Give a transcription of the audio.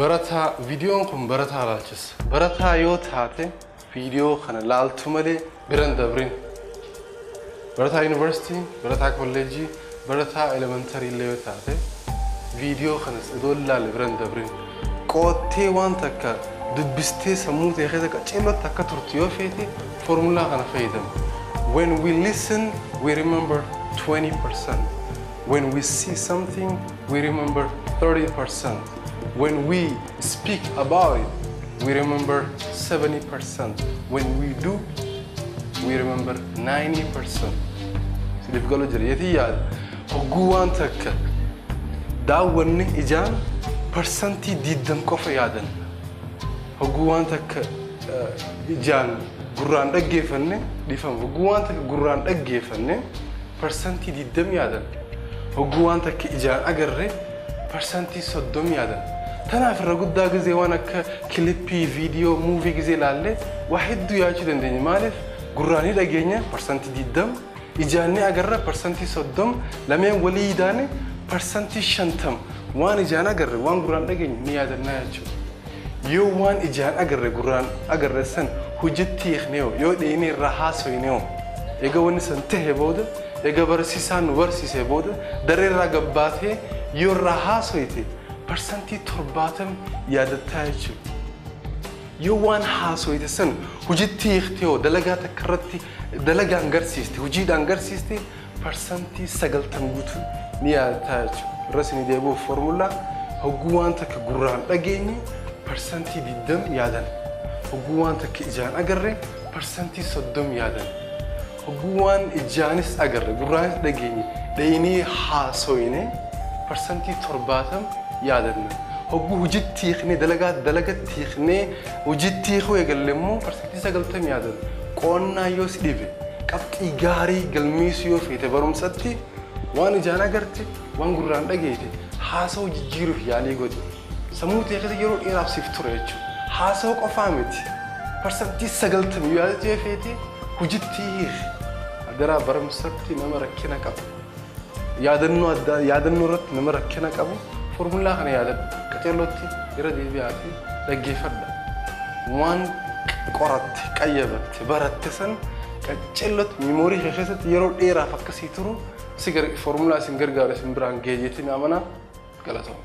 Barataa, viidiyoon kun barataa laalchisa. Barataa yoo taate viidiyoo kana laaltu malee biran dabrin. Barataa yuunivarsiitii, barataa kolleejjii, barataa elementarii illee yoo taate viidiyoo kanas odoo ilaalle biran dabrin. Qo'attee waan takka dubbistee sammuu ta'e keessa qaceellotti akka turtu yoo feete foormulaa kana fayyadami. When we listen, we remember 20%. When we see something, we remember 30%. When we speak about it, we remember 70%. When we do, we remember 90%. Siniif galu jira yeetii yaada. Hogguu waan takka daawwanne ijaan 20% qofa yaadan. Hogguu waan takka ijaan gurraan dhaggeeffanne dhiifama. Hogguu waan takka gurraan dhaggeeffanne 20% yaadan. Hogguu waan takka ijaan agarre 30% yaadan. Tanaaf irra guddaa gizee waan akka kilippii, viidiyoo, muuvii gizee ilaalle waa hedduu yaachuu dandeenya. Maaliif gurraan ni dhageenya 20%, ijaan ni agarra 30%, lameen walii idaane 50% waan ijaan agarre waan gurraan dhageenye ni yaadannaa jechuudha. Yoo waan ijaan agarre gurraan agarre san hojiitti hiiknee yoo dheenee irraa haasoyne, egaa wanni san tahe booda, egaa barsiisaan nu barsiise booda daree irraa gabbaatee yoo irraa haasoyte 70% yaadattaa jechuudha. Yoo waan haasoyte san hojiitti hiiktee yoo dalagaa takka irratti dalagaan garsiiste hojiidhaan garsiiste 90% guutuu ni yaadataa jechuudha. Irra isin deebi'uuf foormulaa hogguu waan takka gurraan dhageenye 20% yaadan. Hogguu waan takka ijaan agarre 30% yaadan. Hogguu waan ijaanis agarre gurraanis dhageenye dheenee haasoyne 70% yaadanna. Hogguu hojiitti hiiknee dalagaa dalagatti hiiknee hojiitti hiikuu eegalle immoo 90% yaadanna. Qo'annaa yoo si dhibe, qabxii gaarii galmeessuu yoo feete barumsatti, waan ijaan agarte waan gurraan dhageete haasa'uu jijjiiruuf yaalii godhi. Sammuu ta'e keessa yeroo dheeraaf siif ture jechuudha. Haasa'uu qofaa miti. 90% yoo yaadachuu yoo feete hojiitti hiiki. Adaraa barumsatti nama rakkina qabu. Yaadannoo addaa yaadannoo irratti nama rakkina qabu foormulaa kana yaadadhu. Qaceellootti irra deebi'aatii dhaggeeffadha. Waan qoratte, qayyabatte, baratte san qaceellootti miimoorii kee keessatti yeroo dheeraaf akkasii turu si foormulaa isin gargaaru isin biraan geejeetiin amanaa galatooma.